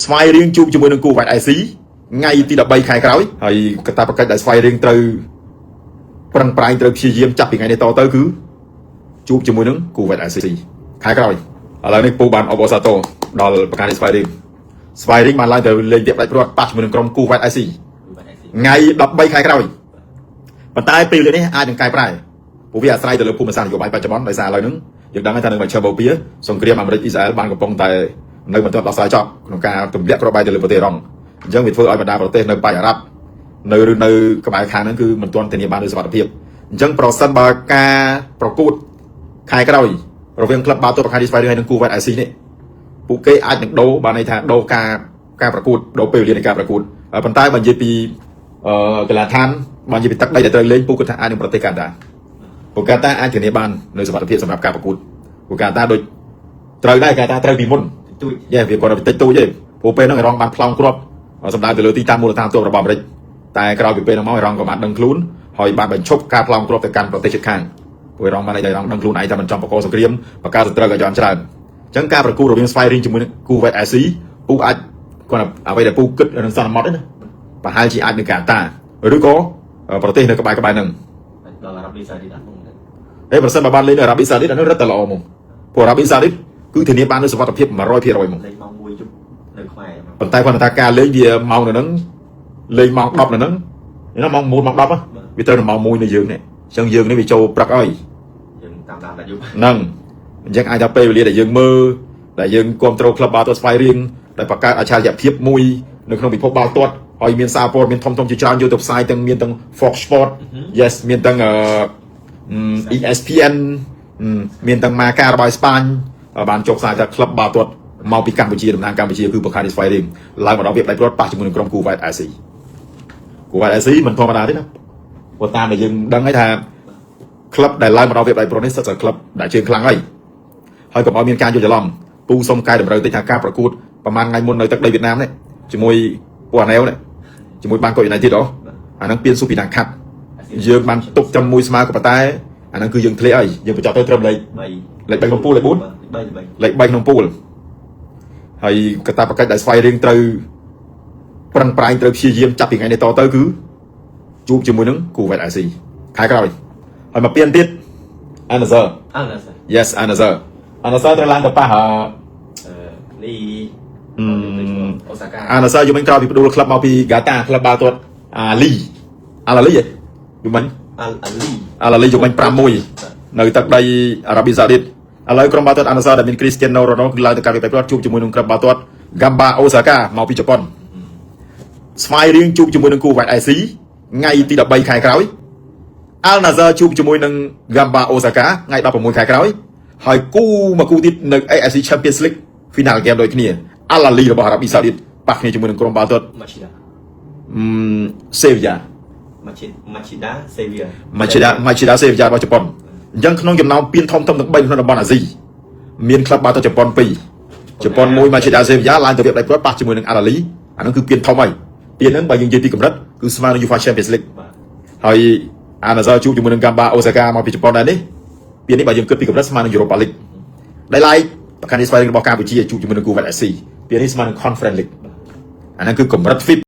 ស្វាយរៀងជួបជាមួយនឹងគូវ៉ៃ IC ថ្ងៃទី13ខែក្រោយហើយកាតព្វកិច្ចដែលស្វាយរៀងត្រូវប្រឹងប្រែងត្រូវព្យាយាមចាប់ពីថ្ងៃនេះតទៅគឺជួបជាមួយនឹងគូវ៉ៃ IC ខែក្រោយឥឡូវនេះពូបានអបអរសាទរដល់ប្រការនេះស្វាយរៀងស្វាយរៀងបានឡើងទៅលេងទៀតផ្ដាច់ព្រាត់ប៉ះជាមួយនឹងក្រុមគូវ៉ៃ IC ថ្ងៃ13ខែក្រោយប៉ុន្តែពេលវេលានេះអាចនឹងកែប្រែព្រោះវាអាស្រ័យទៅលើភូមិសាស្ត្រនយោបាយបច្ចុប្បន្នដោយសារឥឡូវហ្នឹងយើងដឹងហើយថានៅមជ្ឈិមបូព៌ាសង្គ្រាមអាមេរិកអ៊ីស្រាអែលបានកំពុងតែនៅមិនទាន់ដោះស្រាយចប់ក្នុងការទម្លាក់គ្រាប់បែកទៅលើប្រទេសអ៊ីរ៉ង់អញ្ចឹងវាធ្វើឲ្យបណ្ដាប្រទេសនៅប៉ែកអារ៉ាប់នៅឬនៅក្បែរខាងហ្នឹងគឺមិនទាន់ធានាបាននូវសុវត្ថិភាពអញ្ចឹងប្រសិនបើការប្រកួតខែក្រោយរវាងក្លឹបបាល់ទាត់ប្រខាឌីស្វាយរៀងហើយនិងគូវ៉េត IC នេះពួកគេអាចនឹងដូរបានន័យថាដូរការការប្រកួតដូរពេលវេលានៃការប្រកួតប៉ុន្តែបើនិយាយពី កីឡាដ្ឋានបើនិយាយពីទឹកដីដែលត្រូវលេងពូគាត់ថាអាចនឹងប្រទេសកាតាព្រោះកាតាអាចធានាបាននៅសុវត្ថិភាពសម្រាប់ការប្រកួតព្រោះកាតាដូចត្រូវដែរកាតាត្រូវពីមុន ទូច យេវាគាត់ទៅតិចតួចទេព្រោះពេលហ្នឹងអ៊ីរ៉ង់បានប្លង់គ្រាប់សម្ដៅទៅលើទីតាំងមូលដ្ឋានទ័ពរបស់អាមេរិកតែក្រោយពីពេលហ្នឹងមកអ៊ីរ៉ង់ក៏បានដឹងខ្លួនហើយបានបញ្ឈប់ការប្លង់គ្រាប់ទៅកាន់ប្រទេសជិតខាងព្រោះអ៊ីរ៉ង់បានន័យថាអ៊ីរ៉ង់ដឹងខ្លួនឯងថាមិនចង់បង្កសង្គ្រាមបង្កើតសត្រូវឲ្យយ៉ាងច្រើនអញ្ចឹងការប្រកួតរវាងស្វាយរៀងជាមួយនឹងគូវ៉េត SC ពូអាចគាត់អ្វីដែលពូគិតនឹងសន្មត់ទេណាប្រហែលជាអាចនឹងកាតាឬក៏ប្រទេសនៅក្បែរក្បែរហ្នឹង ដល់អារ៉ាប៊ីសាអូឌីតអត់មក អេប្រសិនបើបានលេងនៅអារ៉ាប៊ីសាអូឌីតអានោះរឹតតែល្អមកព្រោះអារ៉ាប៊ីសាអូឌីតគឺធានាបាននូវសុវត្ថិភាព100%មក លេងម៉ោង1យប់នៅខ្មែរ ប៉ុន្តែគាត់ថាការលេងវាម៉ោងនៅហ្នឹងលេងម៉ោង10នៅហ្នឹងណាម៉ោង9ម៉ោង10វាត្រូវនៅម៉ោង1នៅយើងនេះអញ្ចឹងយើងនេះវាចូលព្រឹកហើយ យើងតាមដានដល់យប់ ហ្នឹងអញ្ចឹងអាចថាពេលវេលាដែលយើងមើលដែលយើងគ្រប់គ្រងក្លឹបបាល់ទាត់ស្វាយរៀងដែលបង្កើតអច្ឆរិយភាពមួយនៅក្នុងពិភពបាល់ទាត់ហើយមានសារព័ត៌មានធំៗជាច្រើនយកទៅផ្សាយទាំងមានទាំង Fox Sport yes មានទាំងESPN មានទាំងម៉ាការបស់អេស្ប៉ាញបានចុះផ្សាយថាក្លឹបបាល់ទាត់មកពីកម្ពុជាតំណាងកម្ពុជាគឺបូខានីស្វាយរៀងឡើងមកដល់វាផ្ដាច់ព្រាត់ប៉ះជាមួយនឹងក្រុមគូវ៉ែត SC គូវ៉ែត SC មិនធម្មតាទេណាព្រោះតាមដែលយើងដឹងហើយថាក្លឹបដែលឡើងមកដល់វាផ្ដាច់ព្រាត់នេះសិតតែក្លឹបដែលជើងខ្លាំងហើយហើយកុំឲ្យមានការយល់ច្រឡំពូសុំកែតម្រូវតិចថាការប្រកួតប្រហែលថ្ងៃមុននៅទឹកដីវៀតណាមនេះជាមួយពូអាណែវនេះជាមួយបាងកកយូណៃធីតហ៎អាហ្នឹងពៀនស៊ូពីណាខាត់យើងបានទុកចាំមួយស្មើក៏ប៉ុន្តែអាហ្នឹងគឺយើងធ្លាក់ហើយយើងបញ្ចប់ទៅត្រឹមលេខ 3 លេខ3ក្នុងពូលលេខ4 3 3 លេខ3ក្នុងពូលហើយកាតព្វកិច្ចដែលស្វ័យរៀងត្រូវប្រឹងប្រែងត្រូវព្យាយាមចាប់ពីថ្ងៃនេះតទៅគឺជួបជាមួយនឹងគូវ៉េត IC ខែក្រោយហើយមកពៀនទៀត Another អើណាស yes another another ត្រូវឡើងទៅប៉ះ អឺលីអូសាកា another យូមិញក្រោយពីផ្ដួលក្លឹបមកពីហ្គាតាក្លឹបបាល់ទាត់អាលីអាឡាលីហ៎យូមិញ អាល់អាលី អាឡាលីយូមិញ5-1នៅទឹកដីអារ៉ាប៊ីសាអូឌីតឥឡូវក្រុមបាល់ទាត់អាណាសដែលមានគ្រីស្ទៀណូរ៉ូណូគឺឡើងទៅកាន់វិបត្តិជួបជាមួយនឹងក្រុមបាល់ទាត់ហ្គាំបាអូសាកាមកពីជប៉ុនស្វាយរៀងជួបជាមួយនឹងគូវ៉ៃ IC ថ្ងៃទី13ខែក្រោយអាល់ណាសឺជួបជាមួយនឹងហ្គាំបាអូសាកាថ្ងៃ16ខែក្រោយហើយគូមួយគូទៀតនៅ AFC Champions League Final Game ដូចគ្នាអាល់ឡាលីរបស់អារ៉ាប៊ីសាអូឌីតប៉ះគ្នាជាមួយនឹងក្រុមបាល់ទាត់ ម៉ាឈីដា សេវីយ៉ា ម៉ាឈីម៉ាឈីដាសេវីយ៉ា ម៉ាឈីដាសេវីយ៉ារបស់ជប៉ុនអញ្ចឹងក្នុងចំណោមពានធំធំទាំង3ក្នុងតំបន់អាស៊ីមានក្លឹបបាល់ទាត់ជប៉ុន2ជប៉ុនមួយម៉ាឈីដាសេវីយ៉ាឡើងទៅវាផ្ដាច់ព្រាត់ប៉ះជាមួយនឹងអារ៉ាលីអាហ្នឹងគឺពានធំហើយពានហ្នឹងបើយើងនិយាយពីកម្រិតគឺស្មើនឹង UEFA Champions League បាទ ហើយអាណាសជួបជាមួយនឹងកាំបាអូសាកាមកពីជប៉ុនដែរនេះពាននេះបើយើងគិតពីកម្រិតស្មើនឹង Europa League ដែលឡែកប្រកាន់នេះស្វែងរបស់កម្ពុជាជួបជាមួយនឹងគូវ៉ាត់ SC ពាននេះស្មើនឹង Conference League អាហ្នឹងគឺកម្រិត FIP